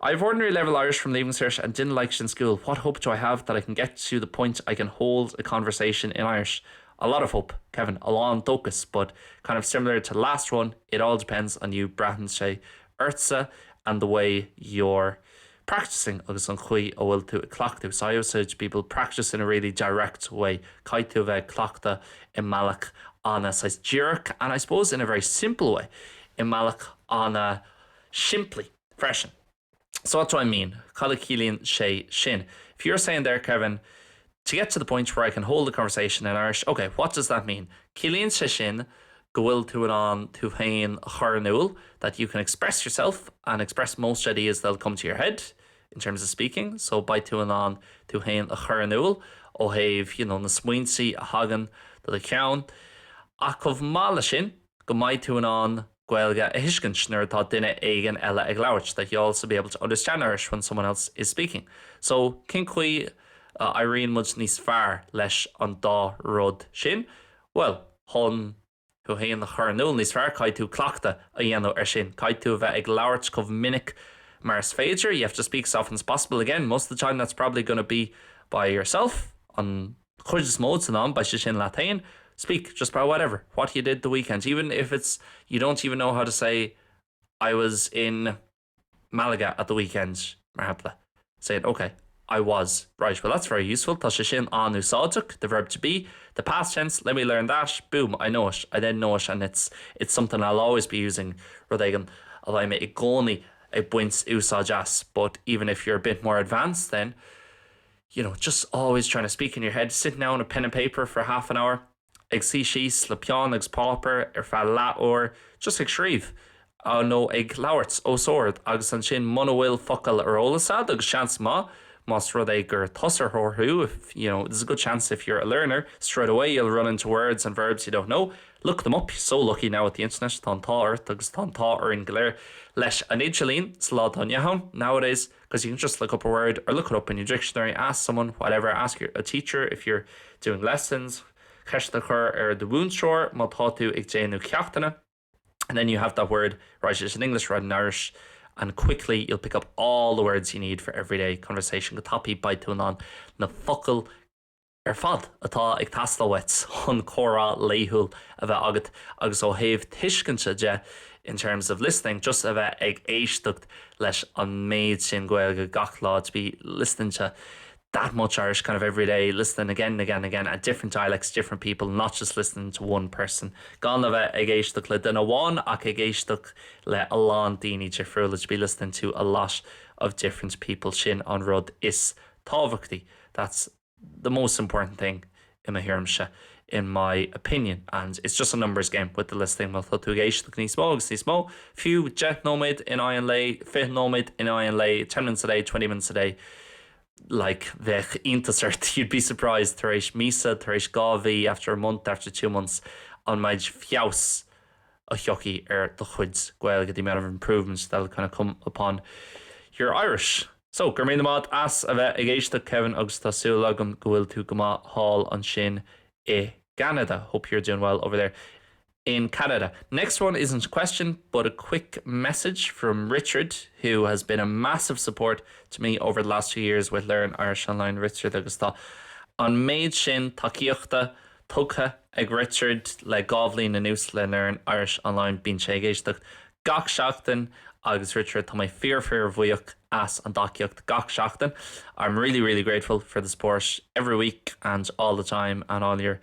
I have ordinary level Irish from Leaving Cert and didn't like it in school. What hope do I have that I can get to the point I can hold a conversation in Irish? A lot of hope, Kevin, a lán dóchas, but kind of similar to the last one, it all depends on you braitheann sé ortsa and the way you're practicing agus an chaoi a bhfuil tú ag cleachtadh. So I always say to people practice in a really direct way. Caithfidh tú a bheith ag cleachtadh i mbealach ana-saghas díreach and I suppose in a very simple way, i mbealach ana-shimplí. freisin. So what do I mean? Cad a chiallaíonn sé sin? If you're saying there, Kevin, to get to the point where I can hold a conversation in Irish, okay, what does that mean? Ciallaíonn sé sin go bhfuil tú in ann tú féin a chur in iúl, that you can express yourself and express most ideas that'll come to your head in terms of speaking, so beidh tú in ann tú féin a chur in iúl ó thaobh, you know, na smaointe a thagann do do cheann. Ach chomh maith leis sin, go mbeidh tú in ann Gaeilge a thuiscint nuair atá duine éigin eile ag labhairt, that you'll also be able to understand Irish when someone else is speaking. So, cén chaoi a éiríonn muid níos fearr leis an dá rud sin? Bhuel, chun thú féin a chur in iúl níos fearr, caithfidh tú cleachtadh a dhéanamh air sin. Caithfidh tú a bheith ag labhairt chomh minic mar is féidir, you have to speak as often as possible. Again, most of the time that's probably gonna be by yourself, an chuid is mó den am, beidh sé sin leat féin, speak just about whatever, what you did the weekend, even if it's you don't even know how to say I was in Malaga at the weekend, mar shampla, saying okay, I was, right, well that's very useful, tá sé sin an-úsáideach, the verb to be, the past tense, let me learn that, boom, I know it, I then know it and it's it's something I'll always be using, rud éigin a bheidh mé i gcónaí ag baint úsáid as, but even if you're a bit more advanced then, you know, just always trying to speak in your head, sitting down with pen and paper for half an hour, ag suí síos le peann agus páipéar ar feadh leathuair, just ag scríobh nó ag labhairt os ard agus ansin muna bhfuil focal ar eolas agat agus seans maith más rud é gur tosaitheoir thú, if, you know, there's a good chance if you're a learner, straight away you'll run into words and verbs you don't know. Look them up, so lucky now with the internet, tá an t-ádh ort agus tá an t-ádh orainn go léir leis an idirlíon sa lá atá inniu ann, nowadays, because you can just look up a word or look it up in your dictionary, ask someone, whatever, ask your, a teacher if you're doing lessons, ceist a chur ar do mhúinteoir má tá tú ag déanamh ceachtanna, and then you have that word, write it in English, write it in Irish, and quickly you'll pick up all the words you need for everyday conversation go tapaidh beidh tú in ann na focail ar fad atá ag teastáil uait chun comhrá laethúil a bheith agat agus ó thaobh tuiscinte de in terms of listening just a bheith ag éisteacht leis an méid sin Gaeilge gach lá to be listening to that much Irish kind of every day listening again and again and again at different dialects different people not just listening to one person gan a bheith ag éisteacht le duine amháin ach ag éisteacht le a lán daoine difriúla to be listening to a lot of different people sin an rud is tábhachtaí that's the most important thing i mo thuairimse in my opinion and it's just a numbers game with the listening má tá tú ag éisteacht níos mó agus níos mó fiú 10 nóiméad in aghaidh an lae 20 nóiméad in aghaidh an lae 10 minutes a day 20 minutes a day like bheadh iontas ort you'd be surprised tar éis míosa tar éis dhá mhí after a month after two months an méid feabhas a thiocfaidh ar do chuid Gaeilge the amount of improvements that'll kind of come upon your Irish. So, go raibh míle maith as a bheith ag éisteacht Kevin agus tá súil agam go bhfuil tú go maith thall ansin i gCeanada. Hope you're doing well over there in Canada. Next one isn't a question but a quick message from Richard who has been a massive support to me over the last few years with Learn Irish Online Richard agus tá an méid sin tacaíochta tugtha ag Richard le dhá bhliain anuas le Learn Irish Online. Bíonn sé ag éisteacht gach seachtain agus Richard tá mé fíor fíor bhuíoch as an dtacaíocht gach seachtain. I'm really really grateful for the support every week and all the time and all your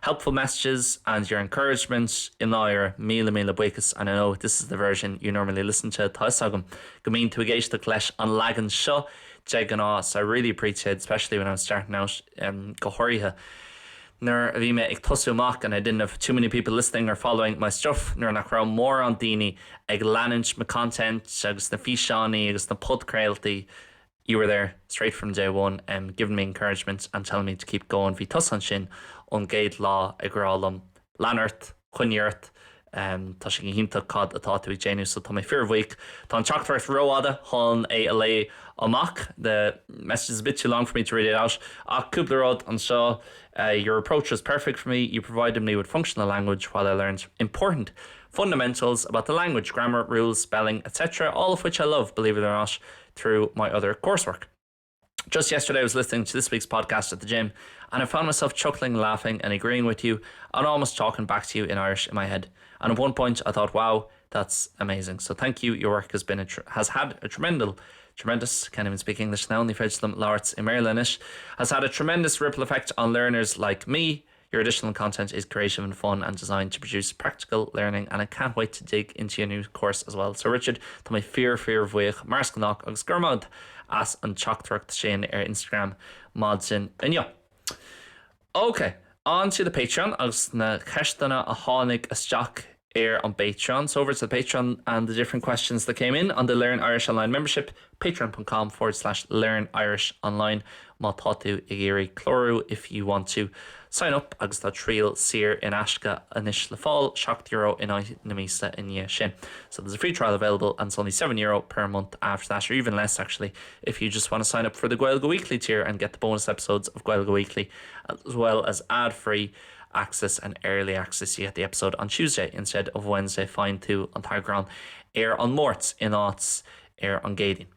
helpful messages and your encouragement i ndáiríre míle míle buíochas and I know this is the version you normally listen to tá fhios agam go mbíonn tú ag éisteacht leis an leagan seo de ghnáth so I really appreciate especially when I was starting out um, go háirithe nuair a bhí mé ag tosú amach and I didn't have too many people listening or following my stuff nuair nach raibh mórán daoine ag leanúint mo content agus na físeáin agus na podchraoltaí you were there straight from day one um, giving me encouragement and telling me to keep going bhí tusa ansin ón gcéad lá ag rá liom lean ort, coinnigh ort, um, tá sé go hiontach cad atá tú ag déanamh so tá mé fíorbhuíoch. Tá an teachtaireacht rófhada chun é a léamh amach the message is a bit too long for me to read it out ach cúpla rud anseo uh, your approach was perfect for me you provided me with functional language while I learned important fundamentals about the language grammar rules spelling etc all of which I love believe it or not through my other coursework. Just yesterday I was listening to this week's podcast at the gym and I found myself chuckling, laughing and agreeing with you and almost talking back to you in Irish in my head. And at one point I thought, wow, that's amazing. So thank you. Your work has been a has had a tremendous tremendous can't even speak English now ní féidir liom labhairt i mBéarla anois has had a tremendous ripple effect on learners like me. Your additional content is creative and fun and designed to produce practical learning and I can't wait to dig into your new course as well. So Richard tá mé fíor fíorbhuíoch mar is gnách agus go raibh maith as an teachtaireacht sin ar Instagram maidin inniu. Ok, on to the Patreon agus na ceisteanna a tháinig isteach ar an bPatreon. So over to the Patreon and the different questions that came in on the Learn Irish Online membership, patreon.com forward slash learn Irish online má tá tú ag iarraidh clárú if you want to sign up agus tá triail saor in aisce anois le fáil, €7 in aghaidh na míosa i ndiaidh sin. So there's a free trial available and it's only €7 per month after that or even less actually if you just want to sign up for the Gaeilge Weekly tier and get the bonus episodes of Gaeilge Weekly as well as ad-free access and early access you get the episode on Tuesday instead of Wednesday faigheann tú an t-eagrán ar an Máirt in áit ar an gCéadaoin.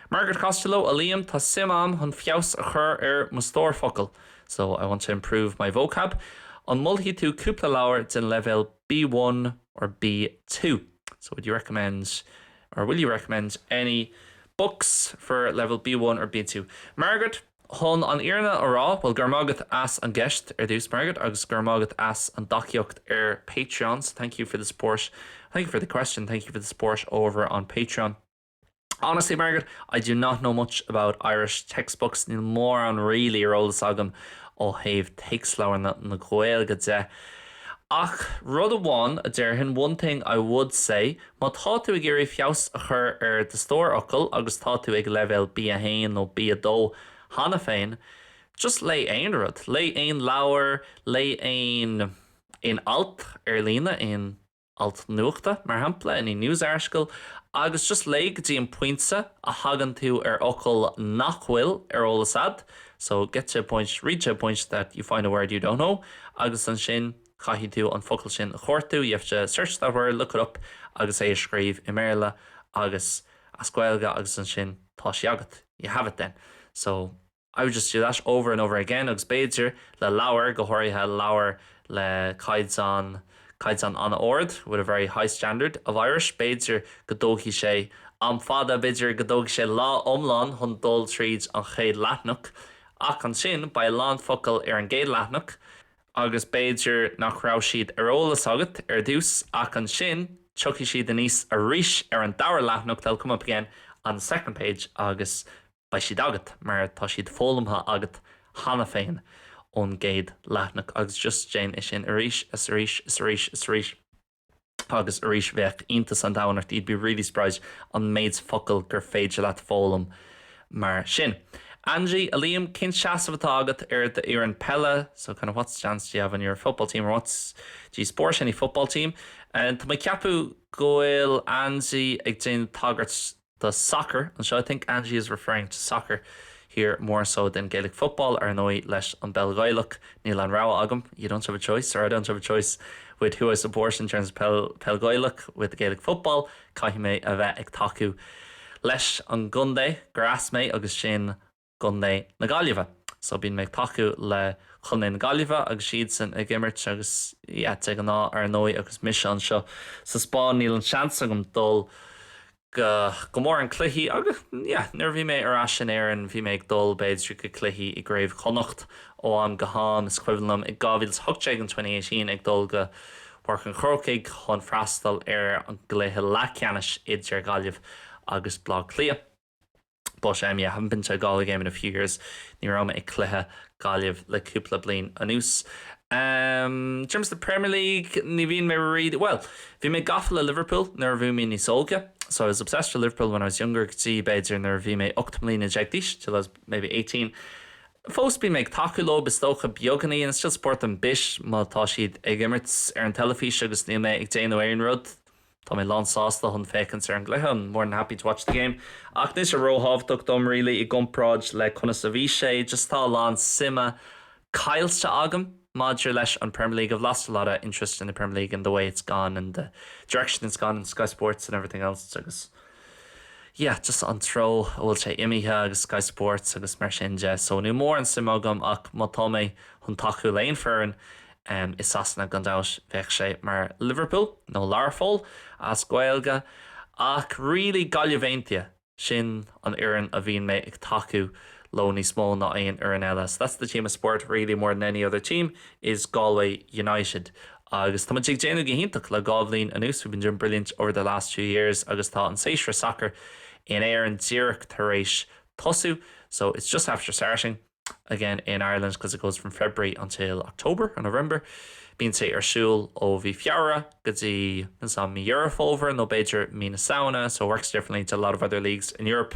Margaret Costello, A Liam, tá suim agam chun feabhas a chur ar mo stór focal so I want to improve my vocab. An molfaidh tú cúpla leabhar den leibhéal B1 or B2? So would you recommend or will you recommend any books for level B1 or B2? Margaret, Chun an fhírinne a rá, bhuel, go raibh maith agat as an gceist ar dtús, Margaret, agus go raibh maith agat as an dtacaíocht ar Patreon, so thank you for the support, thank you for the question, thank you for the support over on Patreon. Honestly, Margaret, I do not know much about Irish textbooks, níl mórán really ar eolas agam ó thaobh téacsleabhar na Gaeilge de. Ach rud amháin a déarfainn, one thing I would say, má tá tú ag iarraidh feabhas a chur ar do stór fhocal agus tá tú ag leibhéal B1 nó B2 cheana féin, just léigh aon rud. Léigh aon leabhar, léigh aon. aon alt ar líne, aon alt nuachta, mar shampla, any news article, agus just léigh go dtí an pointe a thagann tú ar fhocal nach bhfuil ar eolas a'd, so get to a point, read to a point that you find a word you don't know, agus ansin caithfidh tú an focal sin a chuartú, you have to search that word, look it up, agus é a scríobh i mBéarla agus as Gaeilge agus ansin tá sé agat, you have it then. So. I would just do that over and over again agus b'fhéidir le leabhar, go háirithe leabhar le caighdeán, caighdeán an-ard, with a very high standard of Irish, b'fhéidir go dtógfaidh sé am fada, b'fhéidir go dtógfaidh sé lá iomlán chun dul tríd an chéad leathanach ach ansin beidh a lán focal ar an gcéad leathanach agus b'fhéidir nach raibh siad ar eolas agat ar dtús ach ansin tiocfaidh siad aníos arís ar an dara leathanach, they'll come up again on the second page agus beidh siad agat mar tá siad foghlamtha agat cheana féin ón gcéad leathanach agus just déan é sin arís is arís is arís is arís agus arís bheadh iontas an domhain ort, you'd be really surprised an méid focal gur féidir leat foghlaim mar sin. Angie, A Liam, cén seasamh atá agat ar d'fhoireann peile? So kind of what stance do you have on your football team or what's do you support any football team? Tá mé ag ceapadh go bhfuil Angie ag déanamh tagairt do soccer anseo, I think Angie is referring to soccer here more so than Gaelic football, ar ndóigh leis an bpeil Ghaelach níl an rogha agam, you don't have a choice or I don't have a choice with who I support in terms of peil peil Ghaelach with the Gaelic football, caithfidh mé a bheith ag tacú leis an gcontae gur as mé agus sin gContae na Gaillimhe. So bíonn mé ag tacú le Contae na Gaillimhe agus siadsan ag imirt agus yeah de ghnáth ar ndóigh agus mise anseo sa Spáinn níl an seans agam dul go go mórán cluichí agus yeah nuair a bhí mé ar ais in Éirinn bhí mé ag dul b'fhéidir go cluichí i gCraobh Chonnacht ó am go ham is cuimhin liom i 2018 in 2018 ag dul go Páirc an Chrócaigh chun freastal ar an gcluiche leathcheannais idir Gaillimh agus Baile Átha Cliath. But um yeah, haven't been to a Galway game in a few years, ní raibh mé ag cluiche Gaillimh le cúpla bliain anuas. Um, in terms of the Premier League, ní bhíonn mé really, well, bhí mé gafa le Liverpool nuair a bhí mé níos óige, so I was obsessed with Liverpool when I was younger go dtí b'fhéidir nuair a bhí mé 18 mbliana d'aois, till I was maybe 18. Fós bím ag tacú leo, is dócha beagáinín, I still support them a bit má tá siad ag imirt ar an teilifís agus níl mé ag déanamh aon rud. Tá mé lán sásta chun féachaint ar an gcluiche, I'm more than happy to watch the game. Ach níl sé róthábhachtach dom really i gcomparáid le conas a bhí sé, just tá a lán suime caillte agam maidir leis an Premier League, I've lost a lot of interest in the Premier League and the way it's gone and the direction it's gone and Sky Sports and everything else agus yeah, just an treo a bhfuil sé imithe agus Sky Sports agus mar sin de. So níl mórán suime agam ach má tá mé chun tacú le aon foireann, I Sasana gan dabht bheadh sé mar Liverpool nó Learpholl as Gaeilge ach really Gaillimh Aontaithe, sin an fhoireann a bhíonn mé ag tacú leo níos mó ná aon fhoireann eile. So that's the team I support really more than any other team is Galway United. Agus tá muid ag déanamh go hiontach le dhá bhliain anuas, we've been doing brilliant over the last two years agus tá an séasúr sacair in Éirinn díreach tar éis tosú so it's just after starting. again in Ireland because it goes from February until October or November. Bíonn sé ar siúl ó mhí Feabhra go dtí mí Dheireadh Fómhair nó b'fhéidir mí na Samhna, so it works differently to a lot of other leagues in Europe.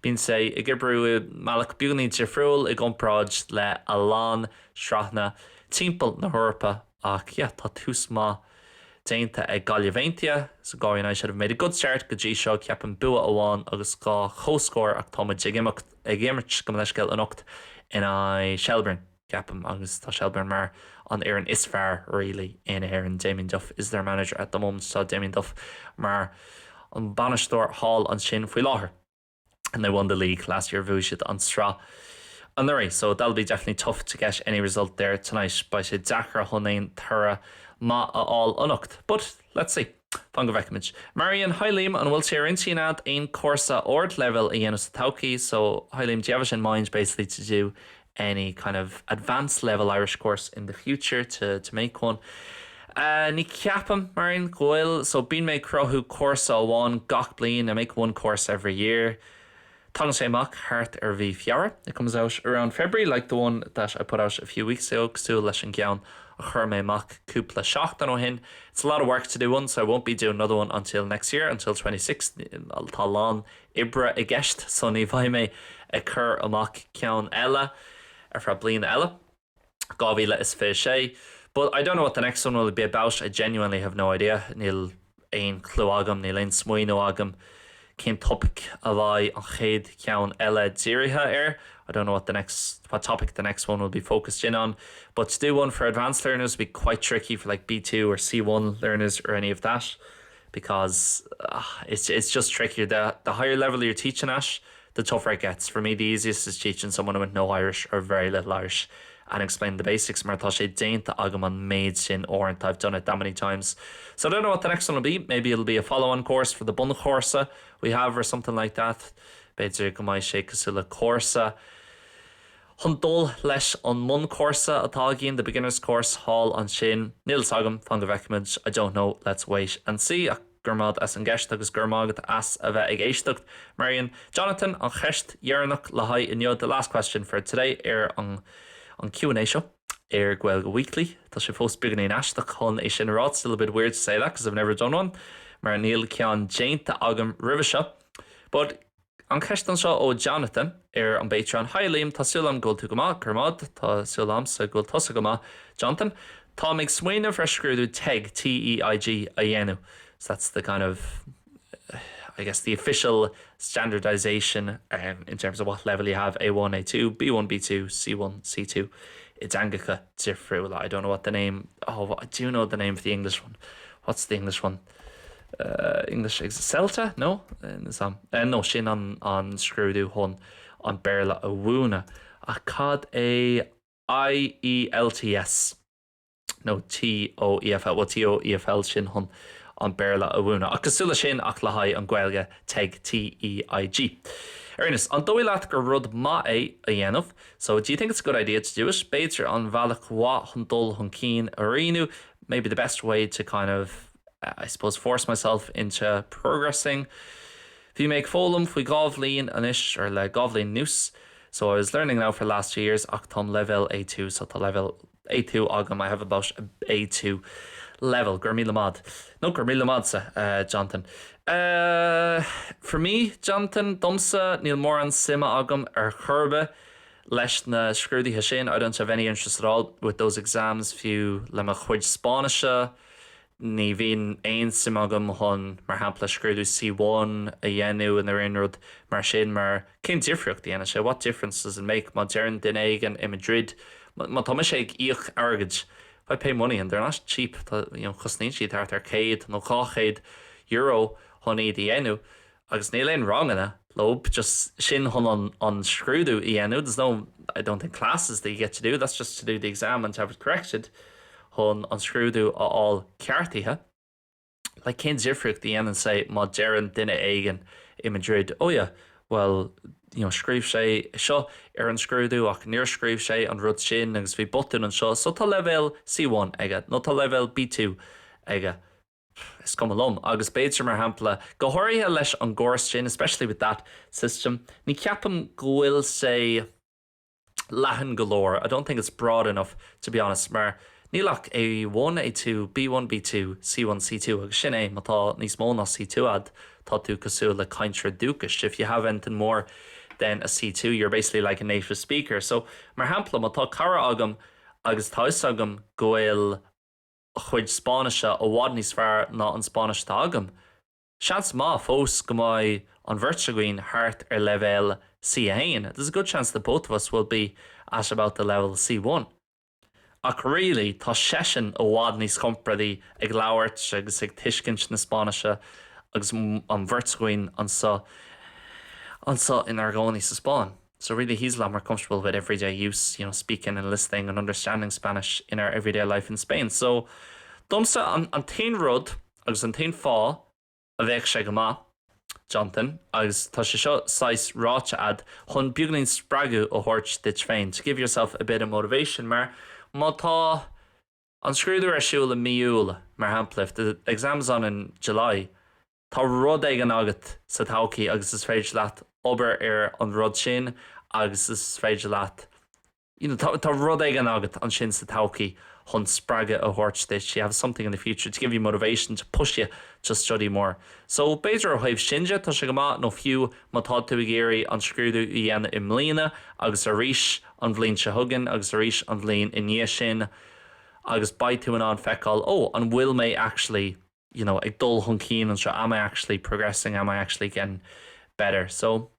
Bíonn sé ag oibriú i mbealach beagáinín difriúil i gcomparáid le a lán sraitheanna timpeall na hEorpa ach yeah, tá tús maith déanta ag Gaillimh Aontaithe, so Galway United have made a good start go dtí seo, ceapaim bua amháin agus dhá chomhscór ach tá muid ag imeacht, ag imirt gabh mo leithscéal anocht in aghaidh Shelbourne, ceapaim, agus tá Shelbourne mar an fhoireann is fearr really in Éirinn. Damien Duff is their manager at the moment, tá Damien Duff mar an bainisteoir thall ansin faoi láthair. And they won the league last year, bhuaigh siad an tsraith anuraidh, so that'll be definitely tough to get any result there tonight, beidh sé deacair chun aon toradh maith a fháil anocht, but let's see, fan go bhfeicfimid. Marion, Hi Liam, an bhfuil sé ar intinn agat aon cúrsa ardleibhéil a dhéanamh sa todhchaí? So, hi Liam, do you have it in mind basically to do any kind of advanced level Irish course in the future to to make one? Ní cheapaim, Marion, go bhfuil. So bíonn mé ag cruthú cúrsa amháin gach bliain, I make one course every year. Tagann sé amach thart ar mhí Feabhra, it comes out around February, like the one that I put out a few weeks ago, cosúil leis an gceann a chuir mé amach cúpla seachtain ó shin. It's a lot of work to do one, so I won't be doing another one until next year, until 26. Tá a lán oibre i gceist so ní bheidh mé ag cur amach ceann eile ar feadh bliana eile, 2026. But I don't know what the next one will be about, I genuinely have no idea. Níl aon chlú agam, níl aon smaoineamh agam cén topaic a bheidh an chéad cheann eile dírithe air. I don't know what the next what topic the next one will be focused in on. But to do one for advanced learners would be quite tricky for like B2 or C1 learners or any of that because uh, it's it's just trickier. The the higher level you're teaching at, the tougher it gets. For me, the easiest is teaching someone with no Irish or very little Irish and explain the basics mar tá sé déanta agam an méid sin uaireanta I've done it that many times. So I don't know what the next one will be. Maybe it'll be a follow-on course for the bunchúrsa we have or something like that. B'fhéidir go mbeidh sé cosúil le cúrsa chun dul leis an mbunchúrsa atá againn, the beginners course thall ansin. Níl fhios agam, fan go bhfeicfimid, I don't know, let's wait and see. Ach go raibh maith agat as an gceist agus go raibh maith agat as a bheith ag éisteacht. Marion, Jonathan, an cheist dheireanach le haghaidh inniu, the last question for today ar an an Q&A seo ar Gaeilge Weekly. Tá sé fós beagáinín aisteach chun é sin a rá, still a bit weird to say that because I've never done one, mar níl ceann déanta agam roimhe seo. But an cheist anseo ó Jonathan ar an bPatreon, Hi Liam, tá súil agam go bhfuil tú go maith, go raibh maith agat, tá súil agamsa go bhfuil tusa go maith, Jonathan. Táim ag smaoineamh ar scrúdú TEG, T-E-I-G, a dhéanamh. So that's the kind of, I guess, the official standardisation um, in terms of what level you have, A1, A2, B1, B2, C1, C2, i dteangacha difriúla. I don't know what the name, oh, I do know the name for the English one. What's the English one? Uh, English CELTA? No? Uh, no, sin an, an scrúdú chun an Béarla a mhúineadh. Ach cad é IELTS? Nó TOEFL, well TOEFL sin chun an Béarla a mhúineadh. Ach cosúil leis sin ach le haghaidh an Ghaeilge, TEG, T-E-I-G. Ar aon nós, an dóigh leat gur rud maith é a dhéanamh? So, do you think it's a good idea to do it? B'fhéidir an bhealach mhaith chun dul chun cinn a rianú, maybe the best way to kind of, I suppose, force myself into progressing. Bhí mé ag foghlaim faoi dhá bhliain anois, or le dhá bhliain anuas, so I was learning now for the last two years ach táim leibhéal A2, so tá leibhéal A2 agam, I have about A2 level. Go raibh míle maith. No, go raibh míle maith agatsa, uh, Jonathan. Uh, for me, Jonathan, domsa, níl mórán suime agam ar chor ar bith leis na scrúduithe sin. I don't have any interest at all with those exams, fiú le mo chuid Spáinnise. Ní bhíonn aon suim agam chun, mar shampla, scrúdú C1 a dhéanamh nó aon rud mar sin, mar cén difríocht a dhéanann sé? What difference does it make? Má deireann duine éigin i Madrid, má tá mise ag íoc airgid, if I pay money and they're not cheap, tá, you know, cosnaíonn siad thart ar 100 nó €200 chun iad a dhéanamh, agus níl aon ranganna leo, just sin chun an an scrúdú a dhéanamh, there's no, I don't think classes that you get to do, that's just to do the exam and to have it corrected, chun an scrúdú a fháil ceartaithe. Like cén difríocht a dhéanann sé má deireann duine éigin i Madrid, oh yeah, well, you know, scríobh sé seo ar an scrúdú ach níor scríobh sé an rud sin agus bhí botún anseo, so tá leibhéal C1 aige nó tá leibhéal B2 aige. Is cuma liom. Agus b'fhéidir, mar shampla, go háirithe leis an gcóras sin, especially with that system, ní cheapaim go bhfuil sé leathan go leor, I don't think it's broad enough, to be honest, mar níl ach A1, A2, B1, B2, C1, C2 agus sin é, má tá níos mó ná C2 a'd, tá tú cosúil le cainteoir dúchais, if you have anything more than a C2, you're basically like a native speaker. So, mar shampla, má tá cara agam agus tá fhios agam go bhfuil a chuid Spáinnise i bhfad níos fearr ná an Spáinnis atá agam. Seans maith fós go mbeidh an bheirt againn thart ar leibhéal C1, there's a good chance that both of us will be at about the level C1. Ach really, tá seisean i bhfad níos compordaí ag labhairt agus ag tuiscint na Spáinnise agus an bheirt againn anseo anseo inár gcónaí sa Spáinn. So really he's a lot more comfortable with everyday use, you know, speaking and listening and understanding Spanish in our everyday life in Spain. So domsa an, an t-aon rud agus an t-aon fáth a bheadh sé go maith, Jonathan, agus tá sé seo saghas ráite a'd chun beagáinín spreagadh a thabhairt duit féin, to give yourself a bit of motivation, mar má tá an scrúdú ar siúl i mí Iúil, mar shampla, if the exam's on in July, Tá rud éigin agat sa todhchaí agus is féidir leat obair ar an rud sin agus is féidir leat, you know, tá, tá rud éigin agat ansin sa todhchaí chun spreagadh a thabhairt duit, you have something in the future to give you motivation to push you to study more. So b'fhéidir ó thaobh sin de tá sé go maith nó fiú má tá tú ag iarraidh an scrúdú a dhéanamh i mbliana agus arís an bhliain seo chugainn agus arís an bhliain i ndiaidh sin. agus beidh tú in ann feiceáil oh an bhfuil mé actually you know ag dul chun cinn anseo am I actually progressing am I actually getting better so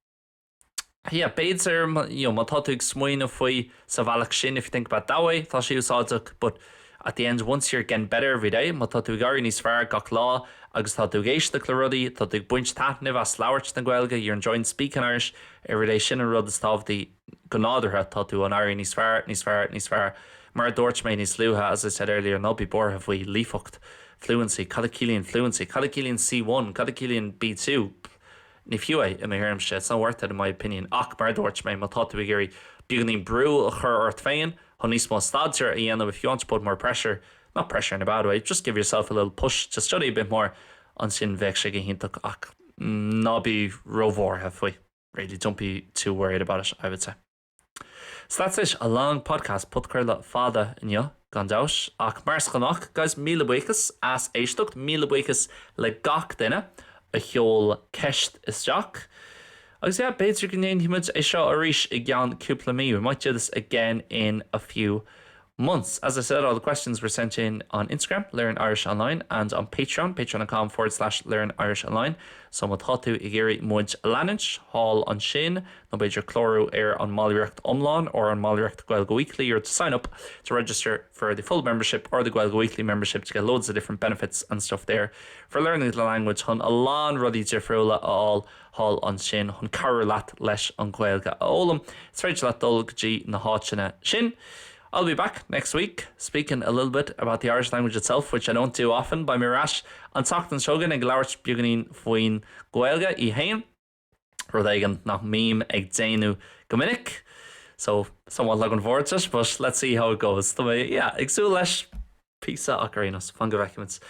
yeah b'fhéidir you know má tá tú ag smaoineamh faoi sa bhealach sin if you think about that way tá sé úsáideach but at the end once you're getting better every day má tá tú ag éirí níos fearr gach lá agus tá tú ag éisteacht le rudaí tá tú ag baint taitnimh as labhairt na Gaeilge you're enjoying speaking Irish every day sin an rud is tábhachtaí go nádúrtha tá tú ag éirí níos fearr níos fearr níos fearr mar a dúirt mé níos luaithe as I said earlier ná bí buartha faoi líofacht fluency cad a chiallaíonn fluency cad a chiallaíonn C1 cad a chiallaíonn B2 Ní fiú é i mo thuairimse, it's not worth it in my opinion, ach mar a dúirt mé, má tá tú ag iarraidh beagáinín brú a chur ort féin chun níos mó staidéir a dhéanamh if you want to put more pressure, not pressure in a bad way, just give yourself a little push to study a bit more, ansin bheadh sé go hiontach ach ná bí róbhuartha faoi, really, don't be too worried about it, I would say. So that's it, a long podcast, podchraoladh fada inniu, gan dabht, ach mar is gnách, guys, míle buíochas as éisteacht, míle buíochas le gach duine a sheol ceist isteach. Agus yeah, b'fhéidir go ndéanfaidh muid é seo arís i gceann cúpla mí, we might do this again in a few months. As I said, all the questions were sent in on Instagram, Learn Irish Online, and on Patreon, patreon.com forward slash Learn Irish Online. So má tá tú ag iarraidh muid a leanúint thall ansin, nó b'fhéidir clárú ar an mballraíocht iomlán or an mballraíocht Gaeilge Weekly or to sign up to register for the full membership or the Gaeilge Weekly membership to get loads of different benefits and stuff there for learning the language chun a lán rudaí difriúla a fháil thall ansin chun cabhrú leat leis an Ghaeilge a fhoghlaim. Is féidir leat dul go dtí na háiteanna sin. I'll be back next week speaking a little bit about the Irish language itself, which I don't do often. Beidh mé ar ais an tseachtain seo chugainn ag labhairt beagáinín faoin Ghaeilge í féin, rud éigin nach mbím ag déanamh go minic. So, somewhat looking forward to it, but let's see how it goes. Tá mé, yeah, ag súil leis píosa ach ar aon nós, fan go bhfeicfimid,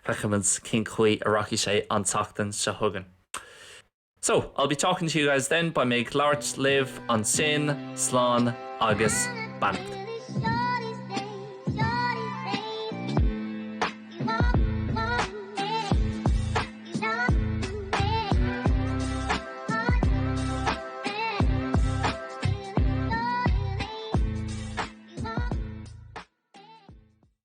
feicfimid cén chaoi a rachaidh sé an tseachtain seo chugainn. So, I'll be talking to you guys then, beidh mé ag labhairt libh ansin, slán agus beannacht.